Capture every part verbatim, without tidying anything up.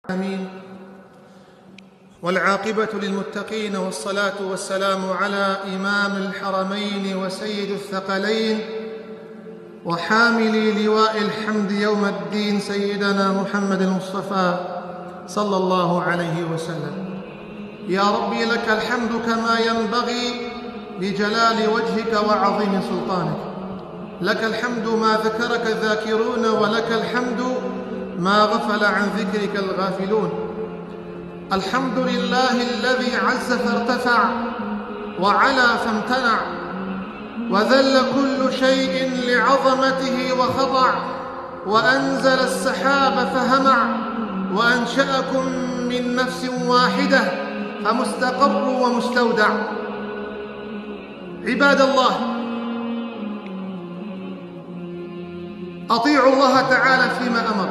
آمين. والعاقبة للمتقين، والصلاة والسلام على إمام الحرمين وسيد الثقلين وحامل لواء الحمد يوم الدين سيدنا محمد المصطفى صلى الله عليه وسلم. يا ربي، لك الحمد كما ينبغي لجلال وجهك وعظيم سلطانك. لك الحمد ما ذكرك الذاكرون، ولك الحمد ما غفل عن ذكرك الغافلون. الحمد لله الذي عز فارتفع، وعلا فامتنع، وذل كل شيء لعظمته وخضع، وأنزل السحاب فهمع، وأنشأكم من نفس واحدة فمستقر ومستودع. عباد الله، أطيعوا الله تعالى فيما أمر،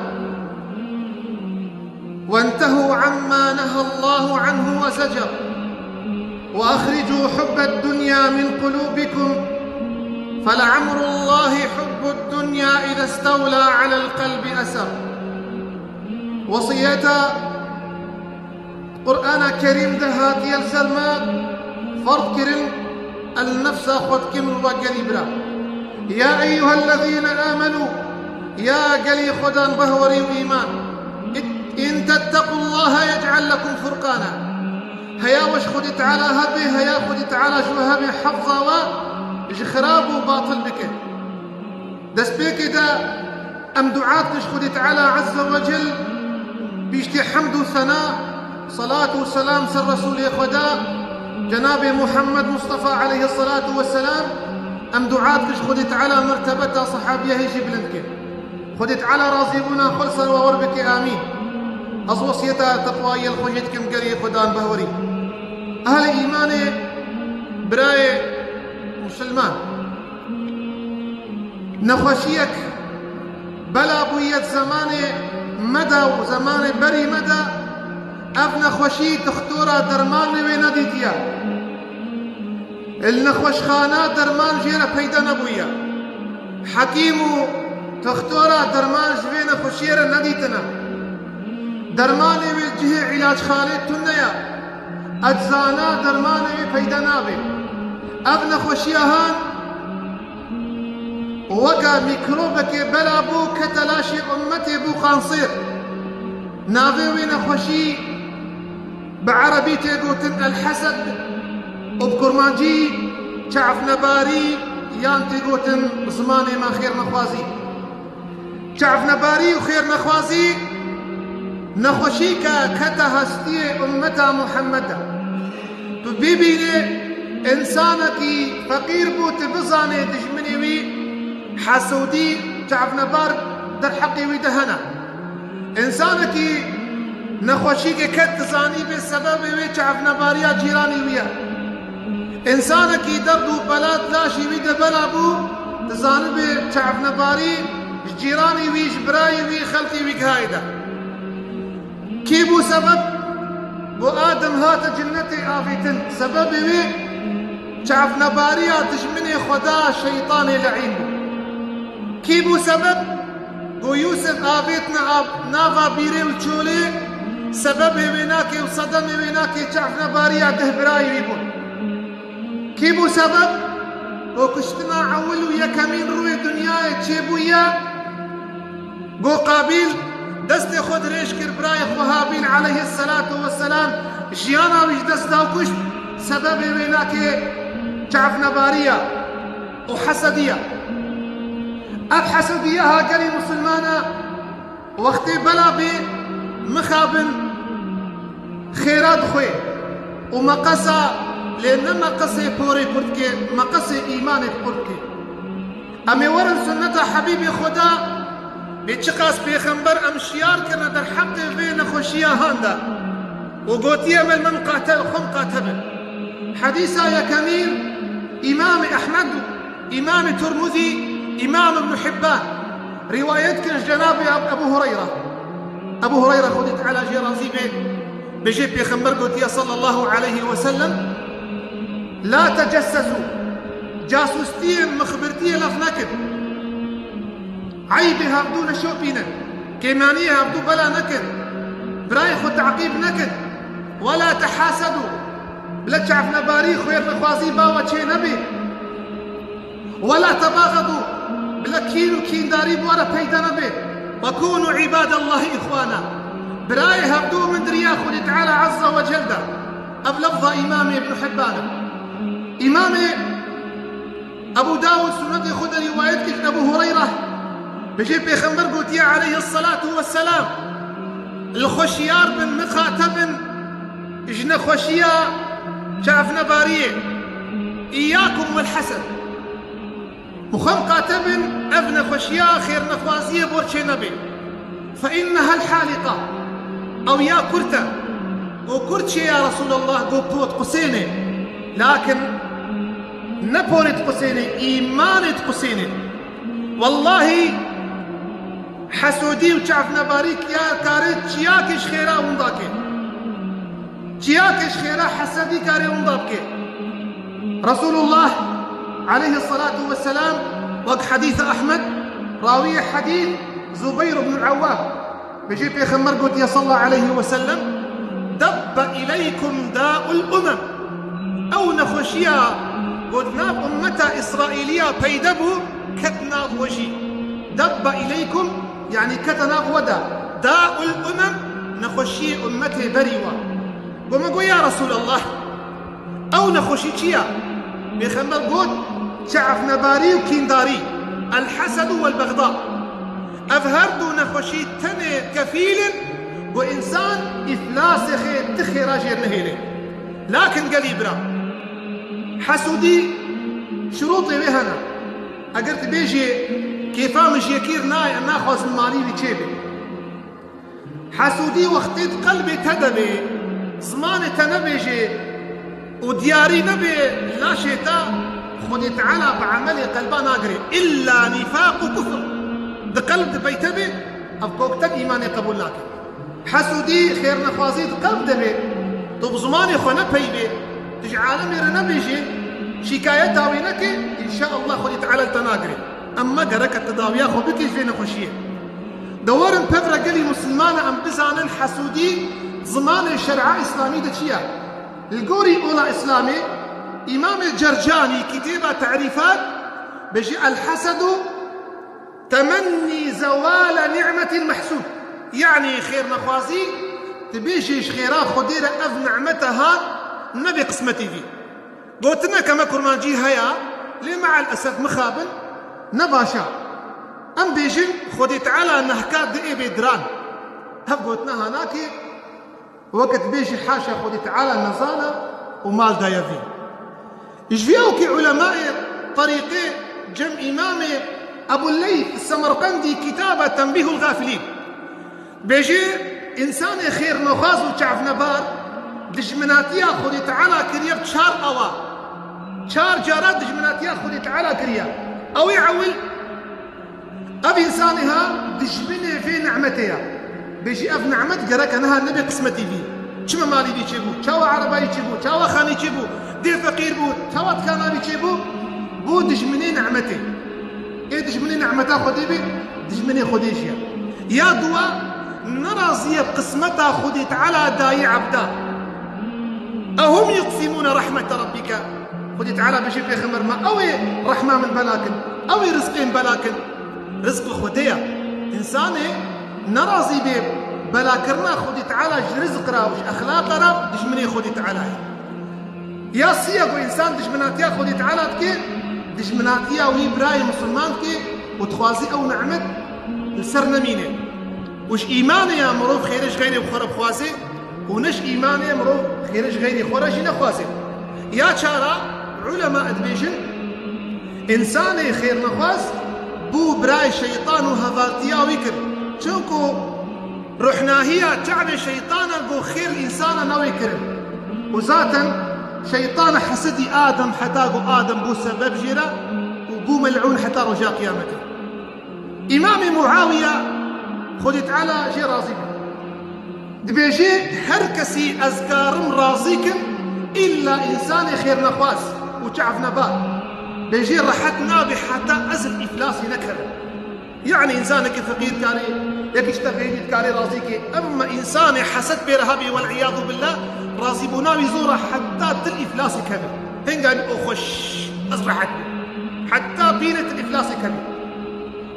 وانتهوا عما نهى الله عنه وزجر، وأخرجوا حب الدنيا من قلوبكم، فلعمر الله حب الدنيا إذا استولى على القلب أسر. وصيتا Qur'ana Kerîm de hatiye li ser me ferz kirin, el nefsa xwe dikim li we gelî bira. Ya eyyuhellezîne âmenû, ya gelî Xwedan behwerî û îman, it-, in tettequllaha yec'al lekum furqana. Heya we ji Xwedê Teala hebe, heya Xwedê Teala ji we hebe hefza we ji xirab û batil bike. Destpêkê de em dua dikin ji Xwedê Teala Azze ve Cel, piştî hemd û sena, salat û selam ser Resûlê Xweda, Cenabê Muhammed Mustafa aleyhissalatu vesselam, em dua dikin ji Xwedê Teala mertebeta sehabiyehê jî bilind ke. Xwedê Teala razîbûna xwe li ser we wer bike, amîn. Ez wesiyeta teqwayê li xwe jê dikim gelî Xwedan behwerî. Ehlê îmanê, birayê musulman. Nexweşiyek bela bûye di zemanê me de û zemanê berî me de, ev nexweşî dixtora dermanê wê nedîtiye. Li nexweşxana derman jê re peyda nebûye. Hekîm û dixtora derman ji vê nexweşiyê re nedîtine. Dermanê wê cihê îlaçxanê tune ye. Eczana dermanê wê peyda nabe. Ev nexweşiya han weke mîkrobekê bela bû, kete laşê ummetê, bû kansêr. Navê wê nexweşî bi erebî tê gotin el-hesed û bi kurmancî çavnebarî, yan tê gotin bi zimanê me xêrnexwazî. Çavnebarî û xêrnexwazî nexweşîke kete hestiyê ummeta Muhammed e. Tu bibînê, însanekî feqîr bû, tu bizanê dijminê wî hesûdî, çavnebar derheqê wî de hene. Însanekî nexweşîkê ket, dizanî bê sebebê wê çavnebariya cîranê wî ye. Însanekî derd û bela di laşê wî de bela bû, dizanibê çavnebarî ji cîranê wî, ji birayê wî, xelkê wî gihayê de. Kî bû sebeb? Ku Adem hate cinnetê avêtin, sebebê wê çavnebariya dijminê Xweda, şeytanê le'în bû. Kî bû sebeb? Ku Yûsif avêtine av-, nava bîrê û çolê, sebebê wê nakê û sedemê wê nakê çavnebariya deh birayê wî bûn. Kî bû sebeb? Ku kuştina ewil û yekemîn rûyê dinyayê çêbûye, ku Qabîl destê xwe dirêj kir birayê xwe Habîl aleyhisselatu vesselam, jiyana wî ji dest da û kuşt, sebebê wê nakê çavnebariya û hesediya. Ev hesediya ha gelî misilmana wextê bela bê mixabin xêra dixwê û meqesa, lê ne meqesê porê kurdkê, meqesê îmanê kurdkê. Em ê werin sunneta Hebîbê Xweda, bê çiqas pêxember em şiyar kirine derheqê vê nexweşiya han de û gotiye, me, me miqate-, xwe miqate bin. Hedîsa yekemîn, Îmamê Ehmed, Îmamê Tirmizî, Îmam Ibn Hibban rîwayet kir ji Cenabê Ab-, Ebu Hureyre. Ebu Hureyre, Xwedê Teala jê razî be, bêje pêxember gotiye sallallahu aleyhi ve sellem, "La tecessesu." Casûstiyê, mixbirtiyê laf nekin. Eybê hevdû neşopînin. Kêmaniyê hevdû bela nekin. Birayê Xwe teqîb nekin. Wela tehasedû. Bila çavnebarî, xêrnexwazî bawe çê nebê. Wela tebaxedû. Bila kîn û kîndarî bi we re peyda nebe. Ve kûnû îbadallahî îxwana. Birayê hevdû min di riya Xwedê Teala Azze ve Cel de. Ev lefza Îmamê Ibn Hibban e. Îmamê Ebû Dawud Sunetê xwe de rîwayet kir, Ebû Hureyre, bijê Pêxember gotiye aleyhisselatu vesselam, li xwe şiyar bin, miqate bin ji nexweşiya çavnebariyê. İyyakum vel hased. Bi xwe miqate bin, ev nexweşiya xêrnexwaziyê bo çê nebe. Fe innehel halika. Ew ya kurt e. Go kurt çê ya Resulallah, go pot qusênê. Lakin ne porê diqusênê, îmanê diqusênê. Wellahî, hesûdî û çavnebarî ya kare çiyakê ji xêra winda ke. Çiyakê ji xêra hesedî kare winda bike. Resulullah aleyhisselatu vesselam, wek hadîsa Ahmed, rawiyê hadîs Zubeyr ibn Ewwam, bijê Pêxember gotiye sallallahu aleyhi ve sellem, debbe ileykum da'ul umem. Ew nexweşiya got nav ummeta Îsraîliya peyde bû, ket nav we jî. Debbe ileykum, yanî kete nav we de. Da'ul umem, nexweşiyê ummetê berî we. Go me go ya Resulallah, ew nexweşî çi ya? Pêxember got, çavnebarî û kîndarî. El hasedu vel bexda. Ev her du nexweşî tenê kefîl in, ku însan îflasê xê ti xêra jê nehêle. Lakin gelî bira, hesûdî şirûtê wê hene. Eger tu bêjî, kêfa min ji yekî re nayê, em naxwazin malî wî çêbe. Hesûdî wextê di qelbê te de be, zimanê te nebêje û diyarî nebe laşê te, Xwedê Teala bi emelê qelba nagire. Îlla nîfaq û kufr di qelb de peyde be, ev koktel îmanê qebûl nake. Hesûdî, xêrnexwazî di qelb de be, tu bi zimanê xwe nepeyve, tu ji alemê re nebêje, şîkayeta wê neke, înşaallah Xwedê Teala li te nagire. Emma gereke tu dawiya xwe bikî ji vê nexweşiyê. De werin pevre gelî misilmana em bizanin hesûdî zimanê şer'a îslamî de çi ye? Li gorî ola îslamê, Îmamê Cercanî kitêba Terîfat bêjî, El-hasedu temennî zewale ni'metil mehsûd. Yanî xêrnexwazî, tu bêjî ji xêra Xwedê re ev nimete hat nebe qismetê vî. Gotineke me kurmancî heye, lê me'el esef mixabin, ne baş e. Em bêjin, Xwedê Teala nehka diê bê diran. Ev gotina ha nake, weke tu bêjî, haşa, Xwedê Teala nezana û mal daye vî. Ji vî awkî ulemayê terîqê cem Îmamê Ebû Leyth Semerqendî kitaba Tenbîhul Gafilîn. Bêjî, însanê xêrnexwaz û çavnebar dijminatiya Xwedê Teala kiriye bi çar awa. Çar cara dijminatiya Xwedê Teala kiriye. Ew ê ewil, ev însanê ha dijminê vê ni'metê ye. Bêjî, ev ni'met gereke niha nebe qismetî vî. Çima malî vî çêbû? Çawa erebayî çêbû? Çawa xanî çêbû? Dê feqîr bû? Çawa dikana vî çêbû? Bû dijminê ni'metê. Ê dijminê ni'meta Xwedê be, dijminê Xwedê jî ye. Ya dua, nerazî ye bi qismeta Xwedê Teala dayê ebda. Ehum yuqsimûne rahmete rabbike. Xwedê Teala bêjê Pêxember, ma ew ê rehma min bela kin, ew ê rizqê min bela kin. Rizq li Xwedê ye. Însanê nerazî bê belakirina Xwedê Teala ji rizq re û ji exlaqa re, dijminê Xwedê Teala ye. Ya sî ye ku însan dijminatiya Xwedê Teala dike, dijminatiya wî birayê misilman dike û dixwazî ew ni'met li ser nemîne. Û ji îmanê ya mirov xêrê ji xeyrê xwe re bixwaze û ne ji îmanê ya mirov xêrê ji xeyrê xwe re jî nexwaze. Ya çara, ulema dibêjin, însanê xêrnexwaz bû birayê şeytan û hevaltiya wî kir. Çimku ruhnahiya çavê şeytana ku xêr însana newê kirin. Û zaten şeytana hesedî Adem heta ku Adem bû sebeb jê re û bû mel'ûn heta roja qiyametê. Îmamê Muawiya, Xwedê Teala jê razî be, dibêjê, her kesî ez karim razî kim, îlla însanê xêrnexwaz û çavnebar. Bêjê, rehet nabe heta ez li îflasî nekevim. Yanî însanekî feqîr karê Yek ji te xêrî dikarê razî ke, emma însanê hesed pê re hebê, wel iyadu billah, razîbûna wî zor e heta til îflasê keve. Hinga o xweş, ez rehet bûm. Heta bîne til îflasê keve.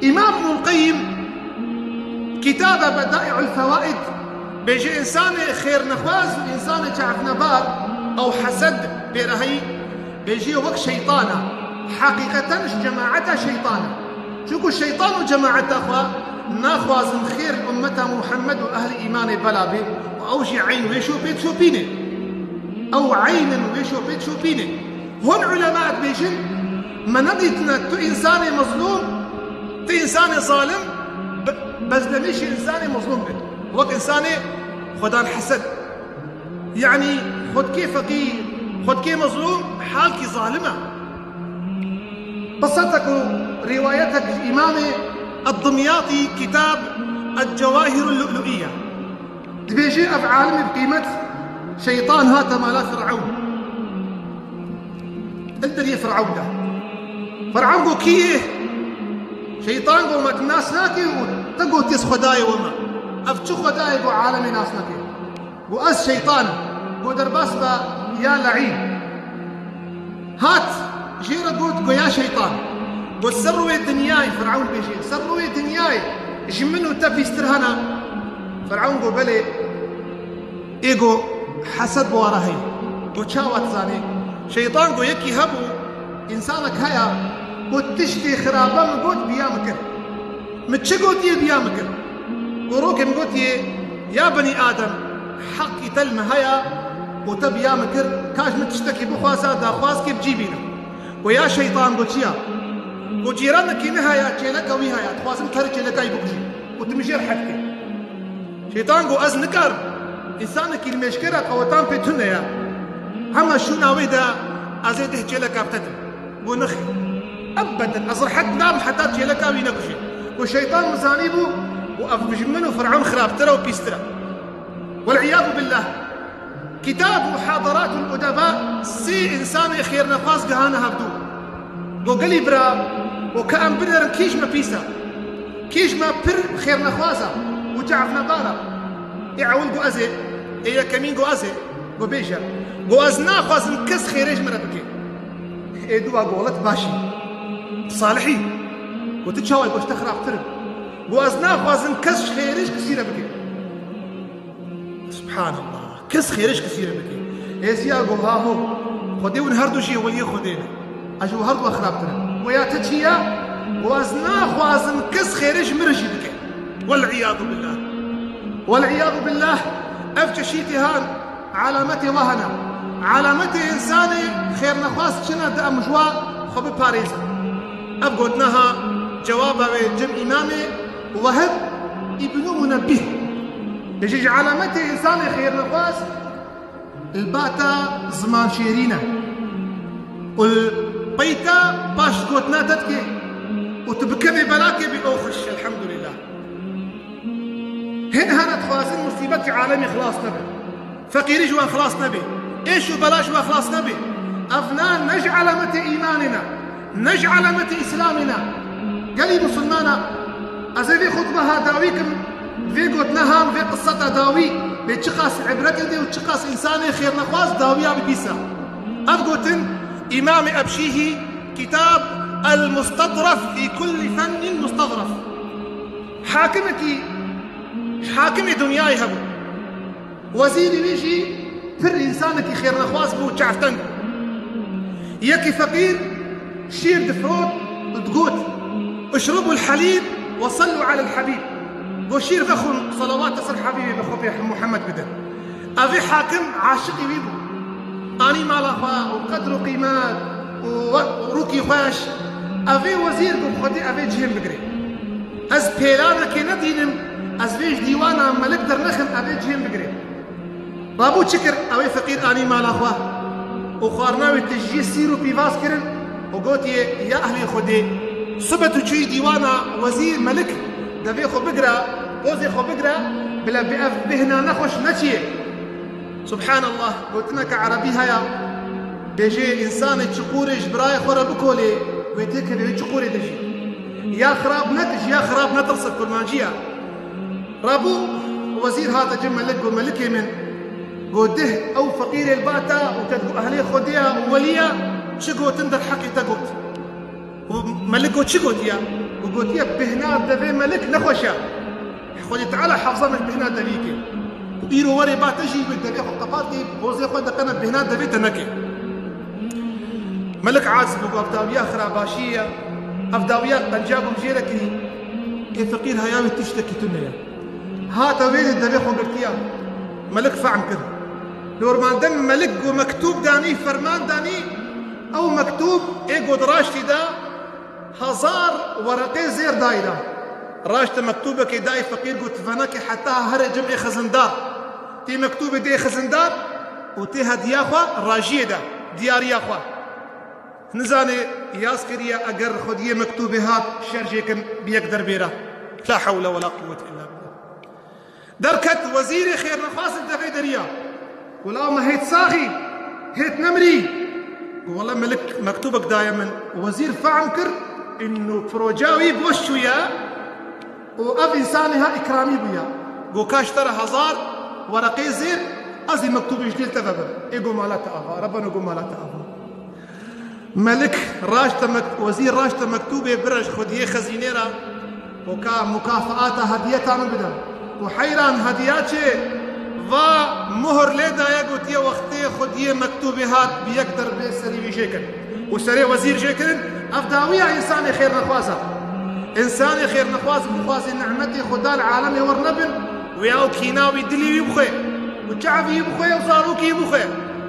Îmam Ibnul Qeyyim, kitaba Bedai'ul Fewaid, bêje însanê xêrnexwaz û însanê çavnebar ew hesed pê re heyî, bêje wek şeytan e. Heqîqeten ji cemaeta şeytan e. Çunku şeytan û cemaeta xwe naxwazin xêr ummeta Muhammed û ehlî îmanê bela bê û ew jî eyn wê şopê dişopîne. Ew eynin wê şopê dişopîne. Hûn ulema dibêjin, me nedîtine tu însanê mezlûm, tu însanê zalim, be-, bezlemîşî însanê mezlûm be. Wek însanê xwedan hesed. Yanî xwe dikê feqîr, xwe dikê mezlûm, halkî zalim e. Qisetek û rîwayetek ji Îmamê Ed-Dimyatî, kitab El-Cewahirul Lu'lu'iyye. Dibêje ev alimê bi qîmet, şeytan hate mala Firewn. Li deriyê Firewn de. Firewn got, kî yê? Şeytan got, me tu nas nake û te got ez xwedayê we me. Ev çi xwedayê got alemê nas nake? Got, ez şeytan im. Got, derbas be ya le'în. Hat, jê re got, got, ya şeytan. Got, ser rûyê dinyayê, Firewn dibêje, ser rûyê dinyayê ji min û te pîstir hene? Firewn got, belê. Ê got, hesed bi we re heye. Got, çawa dizanî? Şeytan got, yekî hebû, însanek heye, got, tiştê xirabe min got, bi ya min kir. Min çi gotiye bi ya min kir? Got, rokê min gotiye, ya benî Adem, heqî te li min heye û te bi ya min kir, ka ji min tiştekî bixwaze, daxwaz kê bi cî bîne. Got, ya şeytan, got, çi ya? Got, cîranekî min heye, çêleka wî heye, dixwazim kerê çêleka wî bikujî û tu min jê rehet kî. Şeytan got, ez nikarim. Însanekî li mêşkera qewetan pê tune ye. Hema şûna wê de ez ê deh çêleka bi te dim. Got, nexê. Ebeden ez rehet nabim heta çêleka wî nekujê. Got, şeytan min zanîbû û ev ji min û Firewn xirabtir e û pîstir e. Wel iyadu billah. Kitab Muhadaratul Udeba, sê însanê xêrnexwaz gihane hevdû. Got, gelî bira, got, ka em binêrin kî ji me pîs e, kî ji me pir xêrnexwaz e û çavnedar e. Ê ewil got, ez ê. Ê yekemîn got, ez ê. Got, bêje. Got, ez naxwazim kes xêrê ji min re bike. Ê dû got, welet baş î. Salihî. Got, tu çawa yî? Got, ji te xirabtir im. Got, ez naxwazim kes xêrê ji kesî re bike. Subhanallah. Kes xêrê ji kesî re bike. Êziya got, ha ho. Xwedê hûn herdu jî weliyê Xwedê ne. Ez ji we herdu xirabtir im. Got, ya te çi ye? Got, ez naxwazim kes xêrê ji min re jî bike. Wel iyadu billah. Wel iyadu billah. Ev çeşîtê han alametê we hene. Alametê însanê xêrnexwaz çi ne, di em ji we xwe biparêzin. Ev gotina ha cewaba wê cem Îmamê Wehb îbnû Munebbîh. Dibêje ji alametê însanê xêrnexwaz li ba te ziman şêrîn e. Û li pey te paş gotina te dike û tu bi kevê belakê bî, ew xweş, elhamdulillah. Hin hene dixwazin musîbet ji alemê xilas nebe. Feqîrî ji wan xilas nebe. Êş û bela ji wan xilas nebe. Ev ne, ne ji alametê îmanê ne. Ne ji alametê îslamê ne. Gelî misilmana, ez ê vê xutbeha dawî kim, vê gotina han, vê qiseta dawî, bê çiqas îbretê dê û çiqas însanê xêrnexwaz dawiya bibîse. Ev gotin, Îmamê Ebşîhî, kitab El-Mustedref fî kullî fennin mustedref. Hakimekî, hakimê dinyayê hebû. Wezîrê wî jî pir însanekî xêrnexwaz bû, çavteng bû. Yekî feqîr şîr difirot û digot, "Uşrubul helîb ve sallu alel habîb." Got, "Şîr vexwin, selawat ser Habîbê bi xwe pê Muhammed bidin." Evê hakim aşiqî wî bû. Anî mala xwe û qedr û qîmet û we-, û rûkî xweş. Evê wezîr got, "Xwedê evê cihên bigirê. Ez pêlanekê nedînim, ez vê ji dîwana melik dernexim, evê cihên bigirê." Rabû çi kir? Ewê feqîr anî mala xwe û xwarina wê tijî sîr û pîvaz kirin û gotiye, "Ya ehlê Xwedê, sibe tu çûyî dîwana wezîr, melik, devê xwe bigire, pozê xwe bigire, bila bi ev bêhna nexweş neçiye." Subhanallah, gotineke erebî heye, bêjê, însanê çiqûrê ji birayê xwe re bikolê, wê têkevê wê çiqûrê de jî. Ya xirab nekij, ya xirab netirse, kurmancî ye. Rabû wezîr hate cem Melik, got, "Melikê min," got, "dih ew feqîrê li ba te û te digot ehlê Xwedê ya û welî ya, çi gotin derheqê te got?" Û Melik got, "Çi gotiye?" Û gotiye, "Bêhna devê Melik nexweş e. Xwedê Teala hefza me ji bêhna devî ke. Û îro werê ba te jî bi devê xwe qepat kê, bozê xwe deqene bêhna devê te neke." Melik acizî bû, got, "Ev dawiya xirabaşiyê ye. Ev dawiya qenciya bûm jê re kirî. Ê feqîr heya wî tiştekî tune ye." Hate wê de devê xwe girtiya. Melik fehm kir. Normalde Melik ku mektûb danî, ferman danî, ew mektûb ê ku di raştî de hezar wereqê zêr dayî de. Raşte mektûbekê dayî feqîr, got, "Veneke heta here cem ê xizindar. Tê mektûbê dê xizindar û tê hediya xwe rajiyê de, diyariya xwe." Nizane yaz kiriye, eger xwediyê mektûbê hat, şer jê kin, bi yek derbêre. La hewle we la quwwete illa billah. Derket, wezîrê xêrnexwaz li devê deriya. Wela me hêt saxî, hêt nemirî. Got, "Wela Melik mektûbek daye min." Wezîr fehm kir, înno proca wî boş çûye û ev însanê ha îkramî bûye. Got, "Ka ji te re hezar wereqê zêr, ez ê mektûbê ji dêl te vebim." Ê got, "Mala te ava, rebeno got, mala te ava." Melik raşte mek-, wezîr raşte mektûbê bire ji xwediyê xezînê re, û ka mukafaata hediyeta min bide. Û heyran hediya çê va muhur lê daye, gotiye, "Wextê xwediyê mektûbê hat, bi yek derbê serî wî jê kir." Û serê wezîr jê kirin, ev dawiya însanê xêrnexwaz e. Însanê xêrnexwaz bixwazê nimetê Xweda li alemê wer nebin, wê ew kîna wî dilî wî bixwe. Û çavî wî bixwe û zarokî wî bixwe.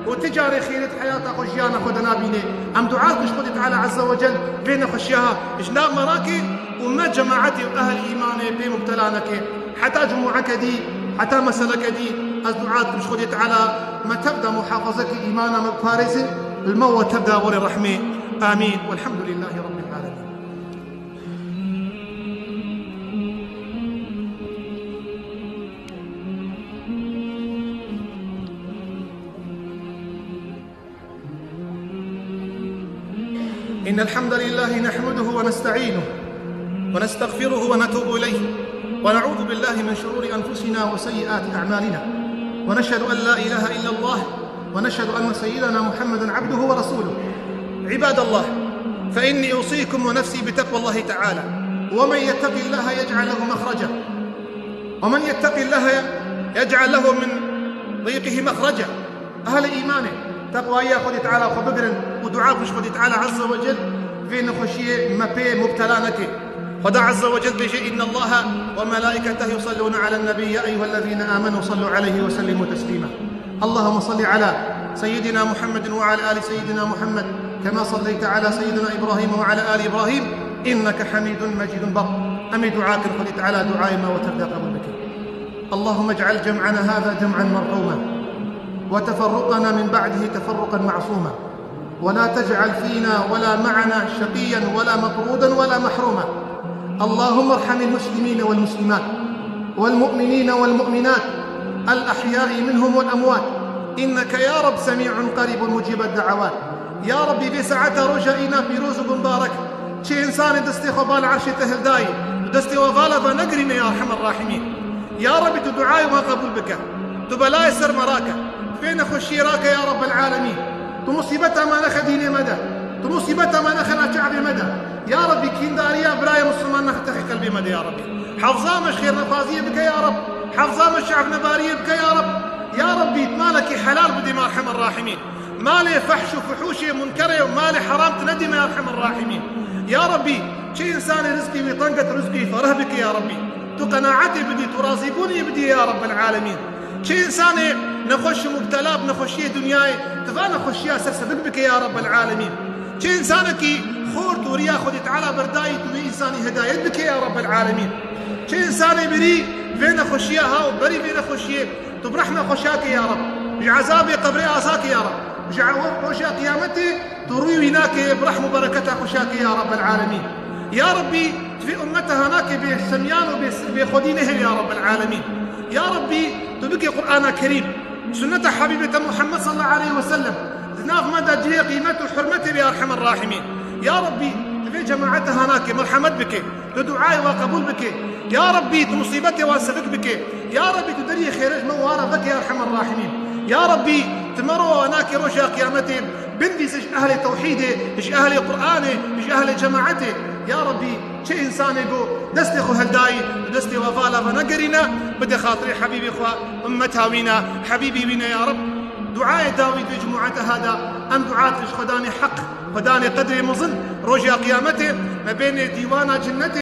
Û ti carê xêrê di heyata xwe, jiyana xwe de nabîne. Em dua bikin ji Xwedê Teala Azze ve Cel vê nexweşiya ha ji nav me rake û me cemaetê û ehl îmanê pê mubtela neke. Heta cumûeke dî, heta meseleke dî, ez dua dikim ji Xwedê Teala me tev de muhafazeke îmana me biparêze, li me we tev de werê rehmê. Amîn. Welhamdulillahî Rabbil Alemîn. إن الحمد لله نحمده ونستعينه ونستغفره ونتوب إليه، ونعوذ بالله من شرور أنفسنا وسيئات أعمالنا، ونشهد أن لا إله إلا الله، ونشهد أن سيدنا محمدا عبده ورسوله. عباد الله، فإني أوصيكم ونفسي بتقوى الله تعالى، ومن يتق الله يجعل له مخرجا، ومن يتق الله يجعل له من ضيقه مخرجا. Ehlê îmanê, teqwaya Xwedê Teala xwe bigirin û dua bikin ji Xwedê Teala Azze ve Cel vê nexweşiyê me pê mubtela neke. Xweda Azze ve Cel bêje, "إن الله وملائكته يصلون على النبي، يا أيها الذين آمنوا صلوا عليه وسلموا تسليما." اللهم صل على سيدنا محمد وعلى آل سيدنا محمد كما صليت على سيدنا إبراهيم وعلى آل إبراهيم إنك حميد مجيد. Bak, em ê dua kin, Xwedê Teala duayê me we tev de qebûl bike. اللهم اجعل جمعنا هذا جمعا مرحوما، وتفرقنا من بعده تفرقا معصوما، ولا تجعل فينا ولا معنا شقيا ولا مطرودا ولا محروما. اللهم ارحم المسلمين والمسلمات، والمؤمنين والمؤمنات، الأحياء منهم والأموات، إنك يا رب سميع قريب مجيب الدعوات. Ya Rabbî, vê saeta roja îna pîroz û bimbarek, çi însanê destê xwe bal erşê te hildayî, tu destê we vala venegirîne ya Erhemer Rahimîn. Ya Rabbî, tu duayê wan qebûl bike. Tu belayê ser me rake. Vê nexweşiyê rake ya Rabbel Alemîn. Tu musîbeta me nexe dînê me de. Tu musîbeta me nexe navçavê me de. Ya Rabbî, kîndariya birayê Misliman nexe texê qelbê me de ya Rabbî. Hefza me ji xêrnexwaziyê bike ya Rab. Hefza me ji evnebariyê bike ya Rab. Ya Rabbî, malekî helal bidê me Erhemer Rahimîn. Malê fehş û fuhûşê munkerê û malê heram tu nedî me ya Erhemer Rahimîn. Ya Rabbî, çi însanê rizqî wî teng e, tu rizqî wî fereh bike ya Rabbî. Tu qenaetê bidî, tu razîbûnê bidî ya Rabbel Alemîn. Çi însanê nexweş û mubtela bi nexweşiyê dinyayê, tu va nexweşiya ser sebik bike ya Rabbel Alemîn. Çi însanekî xort û riya Xwedê Teala berdayî, tu wê însanî hidayet bike ya Rabbel Alemîn. Çi însanê birî vê nexweşiya ha û berî vê nexweşiyê, tu bi rehma xwe şakê ya Rab. Ji ezabê qebrê azakê ya Rab. Ji ew roja qiyametê tu rûyê wî nakê, bi rehm û bereketa xwe şakê ya Rabbel Alemîn. Ya Rabbî, tu vê ummeta hanakê bê semiyan û bê, bê xwedî nehêl ya Rabbel Alemîn. Ya Rabbî, tu bikê Qur'ana Kerîm, sunneta Habîbê te Muhammed sallallahu aleyhi ve sellem, di nav me de cihê qîmet û hurmetê bê ya Erhemer Rahimîn. Ya Rabbî, tu vê cemaeta hanakê merhemet bikê, tu duayê wa qebûl bikê. Ya Rabbî, tu musîbetê wan selik bike. Ya Rabbî, tu deriyê xêrê ji me wan re veke, ya Erhemer Rahimîn. Ya Rabbî, tu me ro wan nake roja qiyametê, bindî ji ehlê tewhîdê, ji ehlê Qur'anê, ji ehlê cemaetê. Ya Rabbî, çi însanê ku destê xwe heldayî, tu destê we vala venegerîne, bide xatirê Hebîbê xwe, ummeta wî ne, Hebîbê wî ne ya Rab. Duayê dawî di cemaeta hada, em dua dikin ji Xwedanê heq, Xwedanê qedrê mezin, roja qiyametê, me bêne dîwana cennetê.